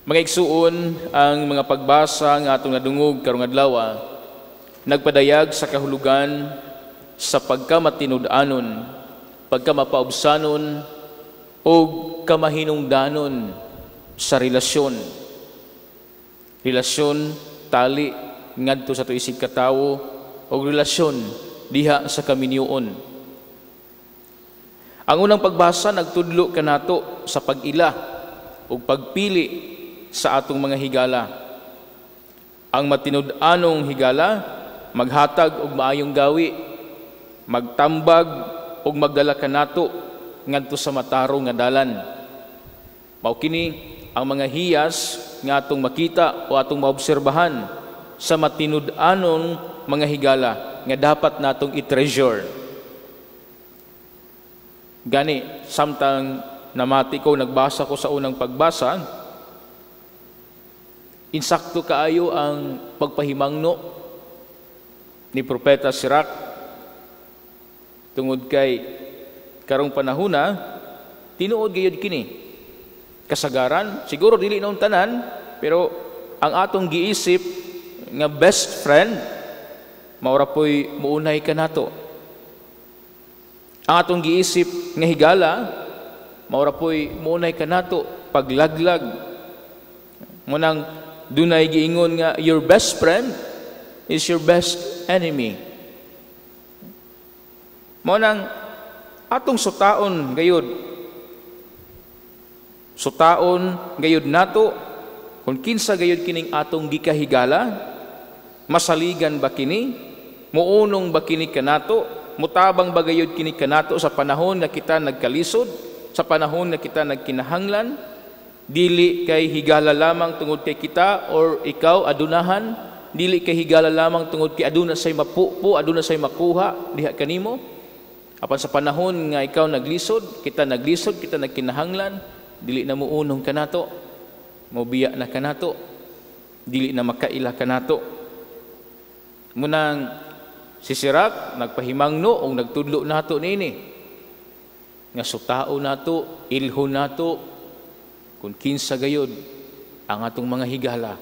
Mga igsuon, ang mga pagbasa nga atong nadungog karong adlaw nagpadayag sa kahulugan sa pagkamatinud-anon, pagkamapaubsanon o kamahinungdanon sa relasyon. Relasyon tali ngadto sa ato isig katawo o relasyon diha sa kaminyoon. Ang unang pagbasa nagtudlo kanato sa pag-ila ug pagpili sa atong mga higala. Ang matinud-anong higala maghatag og maayong gawi, magtambag ug magdala kanato ngadto sa matarong nga dalan. Mao kini ang mga hiyas nga atong makita o atong maobserbahan sa matinud-anong mga higala nga dapat natong i-treasure. Gani, samtang namati ko, nagbasa ko sa unang pagbasa, insakto kaayo ang pagpahimangno ni Propeta Sirach tungod kay karong panahona tinuod gayud kini. Kasagaran, siguro dili na tanan, pero ang atong giisip nga best friend maura po'y muunay kanato. Ang atong giisip nga higala maura po'y muunay kanato paglaglag. Munang dunay giingon nga your best friend is your best enemy. Mao nang atong sutaon gayud, sutaon gayud nato kung kinsa gayud kining atong gikahigala, masaligan ba kini, muunong ba kini kanato, mutabang ba gayud kini kanato sa panahon nga kita nagkalisod, sa panahon nga kita nagkinahanglan. Dili kay higala lamang tungod kay kita or ikaw adunahan, dili kay higala lamang tungod kay aduna say mapupo, aduna say makuha diha kanimo. Apan sa panahon nga ikaw naglisod, kita naglisod, kita nagkinahanglan, dili na muunong kanato, mobiya na kanato, dili na makaila kanato. Munang si Sirach nagpahimangno o nagtudlo nato niini nga sutao nato, ilho nato kung kinsa gayod ang atong mga higala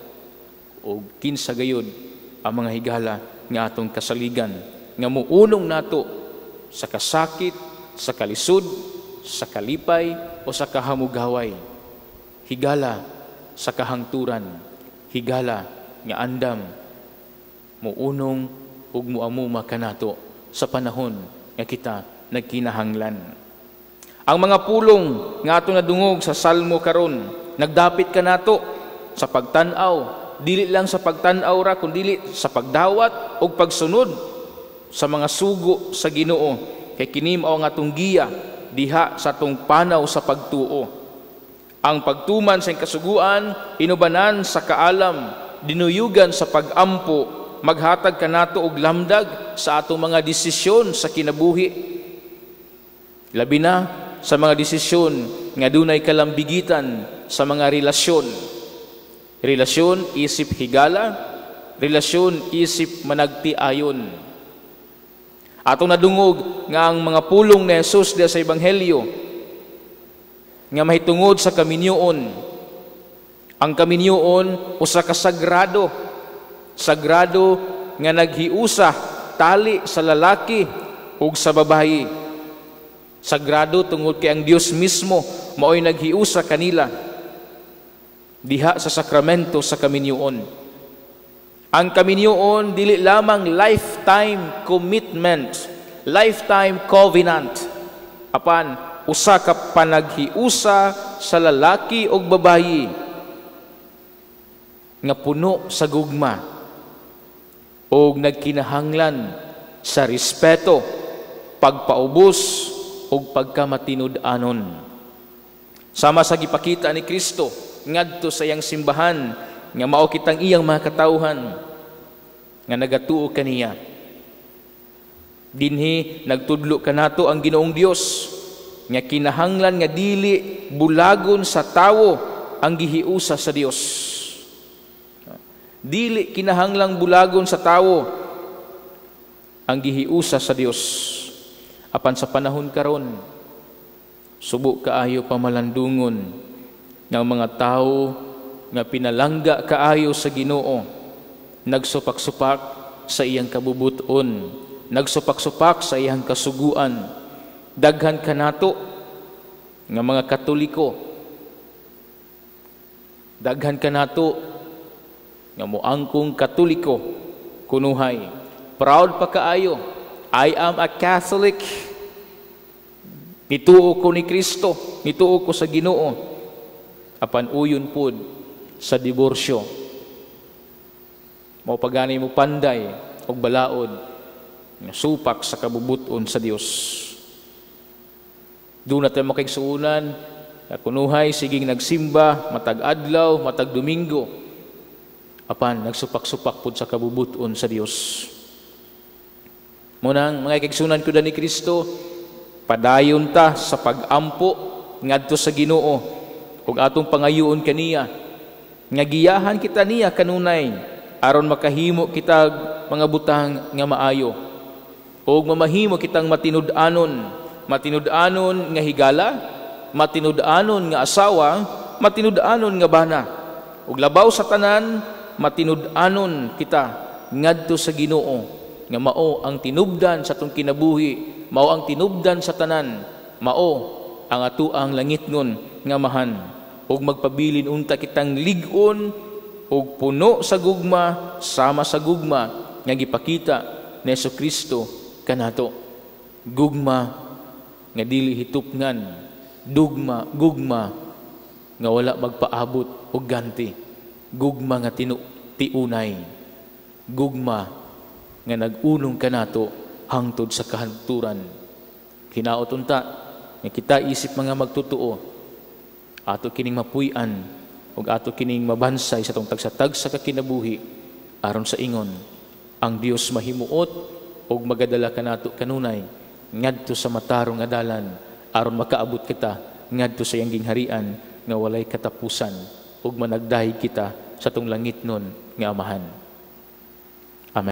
o kinsa gayod ang mga higala nga atong kasaligan nga muunong nato sa kasakit, sa kalisod, sa kalipay o sa kahamugaway. Higala sa kahangturan, higala nga andam muunong ug muamuma kanato sa panahon nga kita nagkinahanglan. Ang mga pulong nga atong nadungog sa Salmo karon nagdapit kanato sa pagtan-aw, dili lang sa pagtan-aw ra kundi sa pagdawat ug pagsunod sa mga sugo sa Ginoo, kay kini mao ang atong giya diha sa atong panaw sa pagtuo. Ang pagtuman sa kasuguan, inubanan sa kaalam, dinuyugan sa pagampo, maghatag kanato og lamdag sa atong mga desisyon sa kinabuhi. Labi na sa mga desisyon nga dunay kalambigitan sa mga relasyon. Relasyon isip higala, relasyon isip managtiayon. Atong nadungog nga ang mga pulong ni Jesus diha sa Ebanghelyo nga mahitungod sa kaminyoon. Ang kaminyoon usa ka sagrado, sagrado nga naghiusa tali sa lalaki ug sa babayi. Sagrado tungod kay ang Dios mismo mao'y naghiusa kanila diha sa sakramento sa kaminyoon. Ang kaminyoon dili lamang lifetime commitment, lifetime covenant, apan usa ka panaghiusa sa lalaki ug babayi nga puno sa gugma ug nagkinahanglan sa respeto, pagpaubos ug pagkamatinud-anon. Sama sa gipakita ni Kristo ngadto sa iyang simbahan nga mao kitang iyang mga katawhan nga nagatuo kaniya. Dinhi nagtudlo kanato ang Ginoong Dios nga kinahanglan nga dili bulagon sa tawo ang gihiusa sa Dios. Dili kinahanglang bulagon sa tawo ang gihiusa sa Dios. Apan sa panahon karon, subo kaayo pamalandungon ng mga tawo nga pinalangga kaayo sa Ginoo, nagsupak-supak sa iyang kabubuton, nagsupak-supak sa iyang kasuguan. Daghan kanato nga mga Katoliko, daghan kanato nga moangkong Katoliko kunuhay. Proud pa kaayo, "I am a Catholic. Nituo ko ni Kristo, nituo ko sa Ginoo." Apan uyon pud sa diborsyo. Mao pa gani mo panday og balaod nga supak sa kabubuton sa Dios. Duna tay makaigsuonan nga kunuhay siging nagsimba matag adlaw, matag Domingo. Apan nagsupak-supak pud sa kabubuton sa Dios. Munang mga kaigsuonan ko ni Kristo, padayon ta sa pag-ampo ngadto sa Ginoo ug atong pangayoon kaniya nga giyahan kita niya kanunay aron makahimo kita mga butang nga maayo ug mamahimo kitang matinud-anon, matinud-anon nga higala, matinud-anon nga asawa, matinud-anon nga bana, ug labaw sa tanan, matinud-anon kita ngadto sa Ginoo nga mao ang tinubdan sa atong kinabuhi, mao ang tinubdan sa tanan, mao ang atoang langitnon nga Amahan. Ug magpabilin unta kitang lig-on ug puno sa gugma, sama sa gugma nga gipakita ni Kristo kanato, gugma nga dili hitupngan, gugma nga wala magpaabot og ganti, gugma nga tiunay, gugma nga nag-unong kanato hangtod sa kahangturan. Hinaot unta nga kita isip mga magtutuo, ato kining mapuy-an ug ato kining mabansay sa atong tagsa-tagsa ka kinabuhi aron sa ingon ang Dios mahimuot ug magadala kanato kanunay ngadto sa matarong nga dalan aron makaabot kita ngadto sa iyang gingharian nga walay katapusan ug managdahig kita sa atong langitnon nga Amahan.